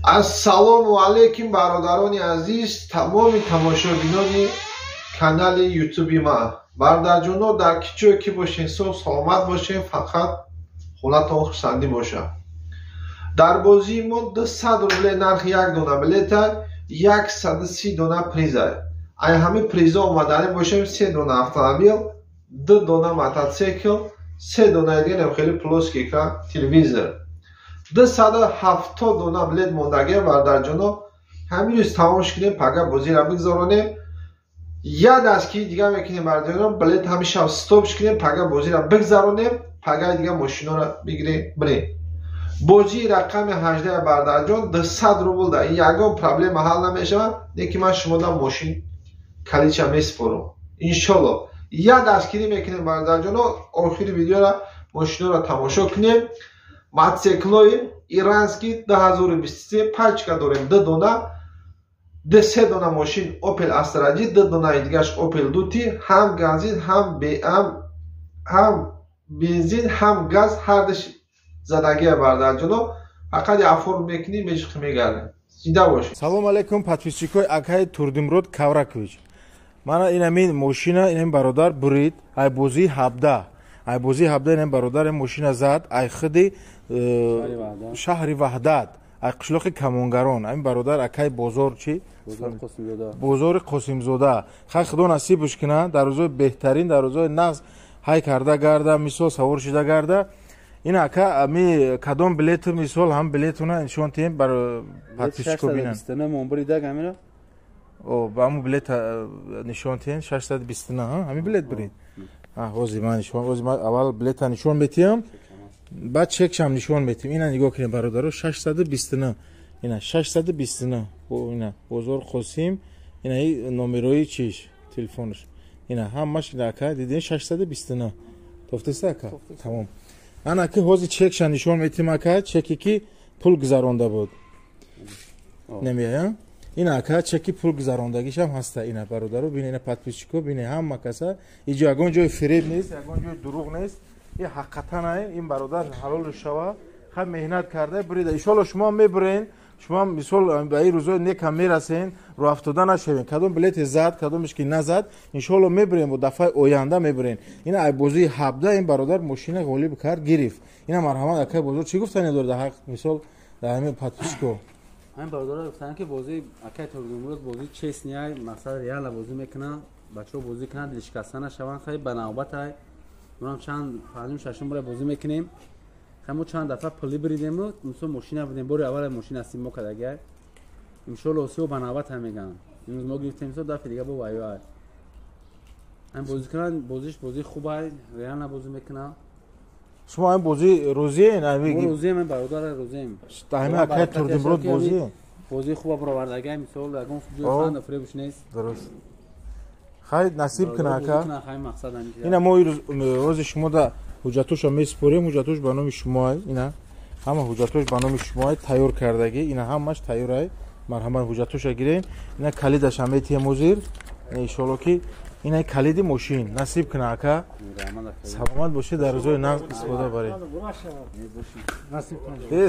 Ассалому алайкум, бародарони азиз, тамоми тамошобинони канали ютуби ман. Бародарҷоно, дар ки ҷое ки бошен, соҳ саломат бошен, фақат ҳолатон хурсандӣ бошад. Дар бозии мо 200 рубле нархи як дона билета, 130 дона приза. Ай ҳамин приза омаданӣ бошем: се дона автомобил, ду дона мототсикл, се донаи дигарам хеле плоский экран телевизор. 270 дона билет мондагия, бародарҷоно. Ҳамин рӯз тамомш кунем, пага бозиро бигзаронем, як дастгири дига мекунем, бародарҷоно. Билет ҳамин шаб стопш кунем, пага бозиро бигзаронем, пагаи дига мошиноро бигирем, бирем. Бозии рақами 18, бародарҷон, 200 рубл да ягон проблема ҳал намешавад, лекин ман шумода мошин калича месупорам, иншолло. Як дастгирӣ мекунем, бародарҷоно. Охири видеора мошиноро тамошо кунем. Мотоциклои иранский 2023 пачка дорем, ду дона, ду се дона мошин Опел Астра Ҷи, ду донаи дигаш Опел Дути, ҳам газин, ҳам бензин, ҳам газ, ҳардаш задагия, бародарҷоно. Фақат оформ мекунӣ, мешиқи, мегардем. Зинда бошед. Салом алейкум, подписчикои акаи Турдимрод Кавракович. Мана инамин мошина инамин бародар бурид ай бозии 17, ай бозии 17. Инам бародар ин мошина зад ай худи шаҳри Ваҳдат, ай қишлоқи Камонгарон. Ҳамин бародар, акаи Бозор, чӣ, Бозори Қосимзода. Хай, Худо насибш куна, дар рӯзои беҳтарин, дар рӯзои нағз ҳай карда гарда, мисол савор шида гарда. Ин ака, ами кадом билету, мисол ҳам билетуна нишон тиҳем бар подписчико бинанд. Ба ҳамун билет нишон тиҳен, 629, ҳамин билет биред. Ҳозир ман нишон, ҳозир ман аввал билета нишон метиҳам, баъд чекшам нишон метиҳем. Ина нигоҳ кунед, бародаро, 629, ина 629, ина Бозор Қосим, ина номерои чиш, телефонаш, ина ҳамаш. Ина, ака, дидин, 629 тофтеста, ака, тамом. Ана ки ҳозир чекша нишон метиҳем, ака, чеке ки пул гузаронда буд намеяя. Ина, ака, чеки пул гузарондагишам ҳаста. Ина, бародаро, бина, ина, подписчико бина, ҳама каса. Иҷо ягон ҷои фиреб нест, ягон ҷои дурӯғ нест, ин ҳақиқатан ин бародар ҳалолу шава, хай меҳнат карда бурида. Иншолло, шумоам мебурен, шумоам мисол ба ин рӯзои некам мерасен, рӯафтода нашавен. Кадом билете зад, кадомеш ки назад, иншолло мебурем, бо дафъаи оянда мебурен. Ина ай бозии 17 ин бародар мошина ғолиб кард, гирифт. Ина марҳамат, акай Бозор, чӣ гуфтане доред дар ҳақ, мисол, дар ҳамин подписчико? Ҳамин бародаро гуфтанд, ки бозии акай Турдимурод бозии честный ай, мақсад реально бозӣ мекунанд, бачаҳо бозӣ кунанд, дилшикаста нашаванд. Хай, ба навбат ай, монам чанд панҷум, шашум бора бозӣ мекунем. Хай, мо чанд дафъа пулӣ биридему, мисол мошина будем, бори аввал мошина ҳастим мо кардагиай. Иншолло, осиё ба навбат ҳам мегӯянд. Имрӯз мо гирифтем, мисол дафъи дига бо ваё ай. Ҳамин бозӣ кунанд, бозиш бозии хуб ай, реально бозӣ мекунанд. Шумо ҳамин бозӣ розиен? Розием, бародар, розием. Ҳамин акай Турдимурод бозиен? Бозии хуба баровардагай, мисол ягон ҷои фиребш нест. Дуруст, хай, насиб куна, ака. Ина мо рӯзи шумода ҳуҷҷатошо месупорем, ҳуҷҷатош ба номи шумоай. Ина ҳама ҳуҷҷатош ба номи шумоай, тайёр кардагӣ, ина ҳамаш тайёрай. Марҳамат, ҳуҷҷатоша гирем. Ина калидаша метиҳем ҳозир, иншолло, ки ина калиди мошин. Насиб куна, ака, саломат бошед, дар рӯзои нағз истифода баред.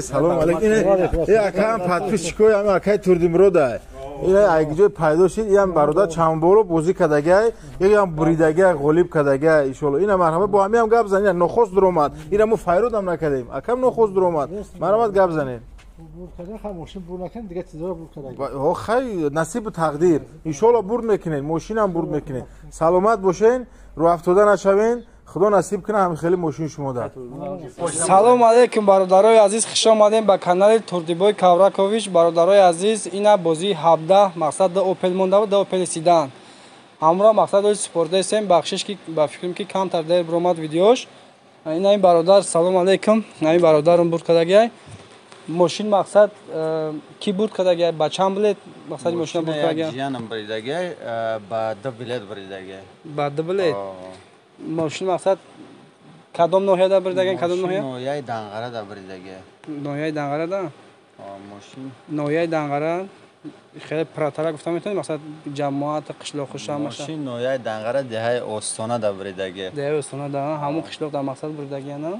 Салом алейкум. Э, акаам, подписчикои ҳами акаи Турдимурода. Ина айгиҷой пайдо шид. Иам бародар чандборо бозӣ кардагиай, якам буридагиай, ғолиб кардагиай, иншолло. Ина марҳамат, бо ҳамиам гап занед. Нохост дуромад, ина мо файродам накардем, акам нохост дуромад. Марҳамат, гап занед. Хай, насибу тақдир, иншолло, бурд мекунед, мошинам бурд мекунед. Саломат бошен, рӯафтода нашавен, Худо насиб кунад ҳами хеле мошин шумо дад. Салом алейкум, бародарои азиз, хуш омадем ба канали Турдибой Кавракович. Бародарои азиз, ина бозии 17, мақсад да Опел монда буд, да Опели седан. Ҳамро мақсад ои супордаистем, бахшиш ки ба фикрам ки камтар дер биромад видеош. Ина ин бародар, салом алейкум, ин бародарам бурд кардагиай. Мошин мақсад ки бурд кардагиай, ба чанд билет мақсади мошина бурд кардагиай? Ҷиянам буридагиай, ба ду билет буридагиай. Ба ду билет? Мошин мақсад кадом ноҳияда буридагиай, кадом ноҳия? Ноҳияи Данғарада буридагиай. Ноҳияи Данғарада? Мошин. Ноҳияи Данғара хеле пратара гуфта метавонед, мақсад ҷамоат, қишлоқу шамаша? Мошин ноҳияи Данғара, деҳаи Остонада буридагиай. Деҳаи Остонада, ҳамон қишлоқ дар мақсад буридагиана.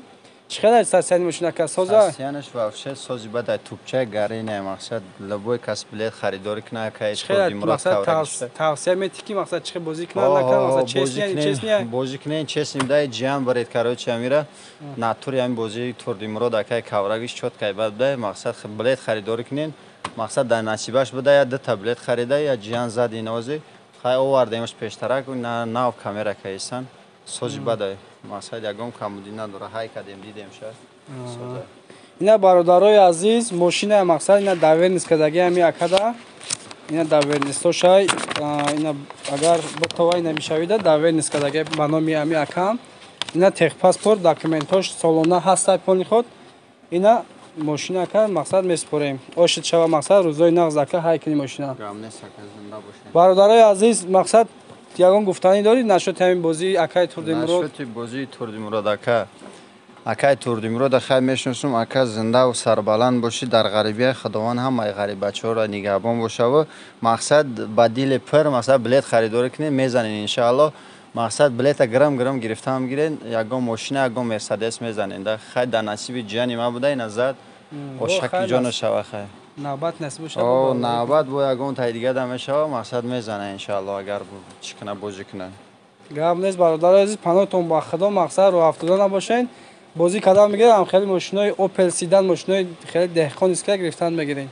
Чӣ хел состояние мошина ка соза? Состояние ш вообще сози бада, тупча гари не, мақсад любой кас билет харидорӣ кунад, акай. Чӣ хел мақсад тавсия метӣ ки мақсад чӣ хел бозӣ кунад, накунад, мақсад честный, честный? Бозӣ кунед, честный дай ҷиан баред, короче, амира натури ҳамин бозии Турдимурод акай Каврагиш чёткай бад дай, мақсад билет харидорӣ кунед, мақсад дар насибаш буда, я дута билет харида, я ҷиан зад инози. Хай овардемаш пештарак, нав камера каисан. Сози бадай. Мақсад ягон камбудӣ надора. Ҳай кардем, дидем ша. Ина, бародарои азиз, мошина мақсад ина доверенность кардаги ҳами акада. Ина доверенность ошай, ина агар битова ина мешавида доверенность кардаги ба номи ҳами акам. Ина техпаспорт, документош солона ҳастай полный ход. Ина мошина ака мақсад месупорем. Ошид шава, мақсад рӯзои нағз ака ҳай кунӣ мошина. Бародарои азиз, мақсад ягон гуфтанӣ дорӣ нашоти ҳамин бозии акаи Турдимурод? Нашоти бозии Турдимурод ака. Акаи Турдимурода хай мешиносум, ака, зиндаву сарбаланд бошӣ, дар ғарибия Худованд ҳамаи ғариббачаҳоро нигаҳбон бошаву мақсад ба дили пир мақсад билет харидорӣ кунед, мезанед иншаалло. Мақсад билета гирам гирам гирифтаам гирен, ягон мошина, ягон Мерседес мезанед. Хай дар насиби ҷияни ма буда, ина зад, ошаки ҷоно шава хай. Навбат насиб шава. О, навбат бо ягон тай дига да мешава, мақсад мезана иншаалло, агар чӣ куна, бозӣ куна. Гап нест, бародарои азиз, паноҳтон ба Худо, мақсад роҳ афтода набошед. Бозӣ кардан мегиред, ҳам хеле мошинои Опел седан, мошинои хеле деҳқон иска гирифтан мегиред.